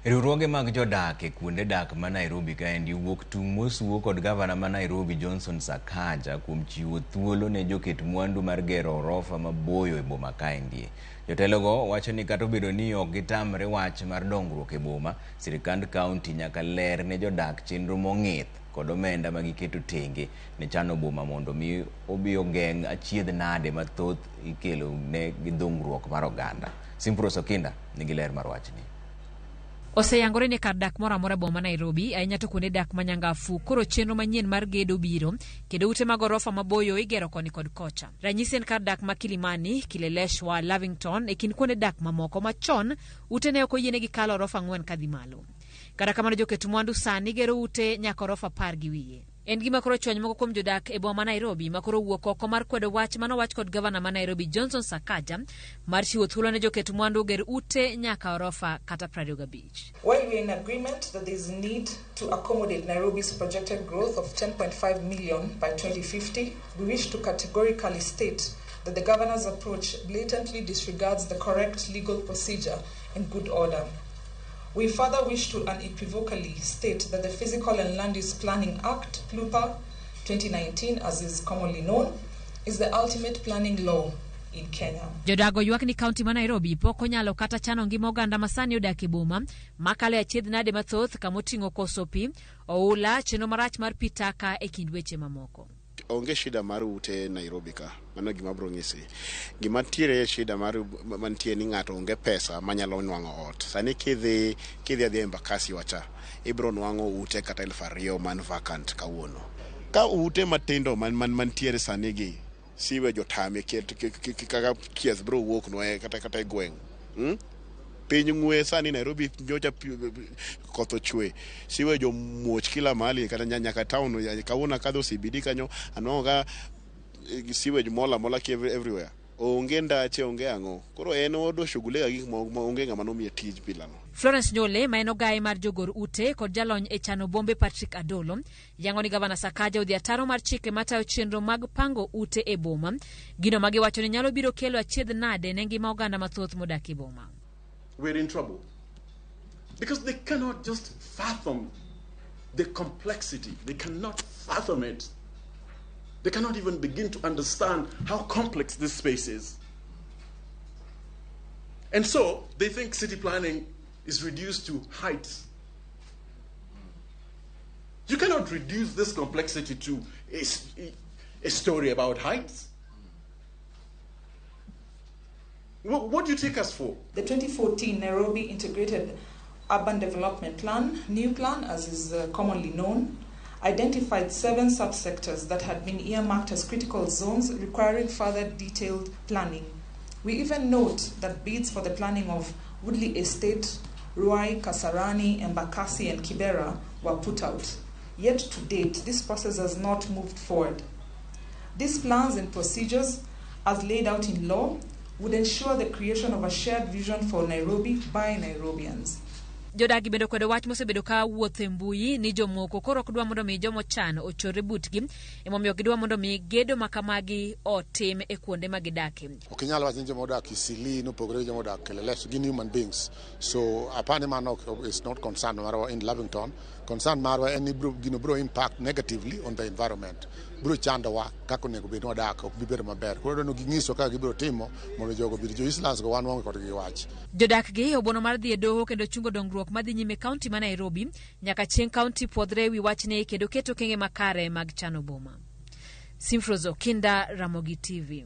Riwruoge mag jodak e kuonde dak ma Nairobi kaendi owuok tung' mosuo kod gavana ma Nairobi Johnson Sakaja kuom chiwo thuolo ne joket mwandu mar gero orofa maboyo e boma kaendi. Jotelogo wacho ni kata obedo ni ok gitamre wach mar dongruok e boma, sirkand kaunti nyaka ler ne jodak chenro mong'ith kod omenda ma giketo tenge ne chano boma mondo mi obi ogeng' achiedh nade mathoth ikelo ne gi dhungruok mar oganda. Simprose Okinda nigi ler mar wachni. Oseyangore ni kar dak moro amora e boma ma Nairobi, ahinya to kuonde dak ma nyangafu, koro chenro manyien mar gedo biro, kendo ute mag orofa maboyo igero koni kod kocha. Ranyisi en kar dak ma Kilimani, Kileleshwa, Lavington e kind kuonde dak mamoko ma chon ute ne ok oyienegi kalo orofa ang'wen kadhi malo. Kata kamano joket mwandu sani gero ute nyaka orofa apar gi wiye. En gima koro ochwanyo moko kuom jodak e boma ma Nairobi ma koro owuok oko mar kwedo wach mane owach kod gavana ma Nairobi Johnson Sakaja mar chiwo thuolo ne joket mwandu oger ute nyaka orofa kata 25. While we are in agreement that there is need to accommodate Nairobi's projected growth of 10.5 million by 2050, we wish to categorically state that the governor's approach blatantly disregards the correct legal procedure and good order. We further wish to unequivocally state that the Physical and Land Use Planning Act, PLUPA 2019, as is commonly known, is the ultimate planning law in Kenya. Jodago ywak ni kaunti ma Nairobi pok onyalo kata chano ngima oganda ma sani odak e boma makalo e achiedh nade mathoth kama oting'o koso pi, oula, chenro marach mar pi taka e kind weche mamoko. Onge shida mar ute Nairobi ka, mano gima abiro nyisi. Gima ntiere shida mar mantie ni ng'ato onge pesa manyalo nwang'o ot. Sani kidhi kidhi adhiya Embakasi wacha, ibiro nwang'o ute kata 2000 man vacant kawuono. Ka ute matindo man, man, mantiere sani gi sewage otame kaka chieth biro wuok nwa kata kata e gweng'. Piny ng'we sani Nairobi nyocha koth ochwe sewage omuoch kila mahali kata nyaka town kawuono akadho CBD kanyo anwang'o ka sewage mol amola ki everywhere. Onge ndache onge ang'o. Koro en odo shughulika gi gik ma onge ng'ama nomiye tij bilano. Florence Nyole ma en ogaye mar jogor ute kod jalony e chano bombe Patrick Adolo yango ni gavana Sakaja odhi ataro mar chike matayo chenro mag pango ute e boma, gino ma giwacho ni nyalo biro kelo achiedh nade ne ngima oganda mathoth modak e boma. We're in trouble because they cannot just fathom the complexity. They cannot fathom it. They cannot even begin to understand how complex this space is. And so they think city planning is reduced to heights. You cannot reduce this complexity to a story about heights. What do you take us for? The 2014 Nairobi Integrated Urban Development Plan, NIUPLAN as is commonly known, identified 7 subsectors that had been earmarked as critical zones requiring further detailed planning. We even note that bids for the planning of Woodley Estate, Ruai, Kasarani, Embakasi and Kibera were put out. Yet to date, this process has not moved forward. These plans and procedures, as laid out in law, would ensure the creation of a shared vision for Nairobi by Nairobians. Jodagi bende okwedo wach mosebedo ka wuotho e mbui ni jomoko koro ok dwa mondo mi jomochan ochorre butgi, emomiyo gidwa mondo mi gedo ma kamagi otim e kuonde ma gidakie. Ok inyal wacho ni joma odak Eastleigh nopogore gi joma odak Kileleshwa, gin human beings. So apani mano is not concern marwa in Lavington. Concern marwa en ni gino biro impact negatively on the environment. Biro chandowa kaka onego bed ni wadak, ok bi bedo maber. Koro dwaro ni ging'iswa kaka gibiro timo mondo jogo obed jo Eastlands go wan waonge kodgi wach. Jodak gi obono mar dhi e doho kendo chungo dongruok madhi nyime kaunti ma Nairobi nyaka chieng' kaunti puodhre ewi wachni kendo keto okenge makare mag chano boma. Simfrose Okinda, Ramogi TV.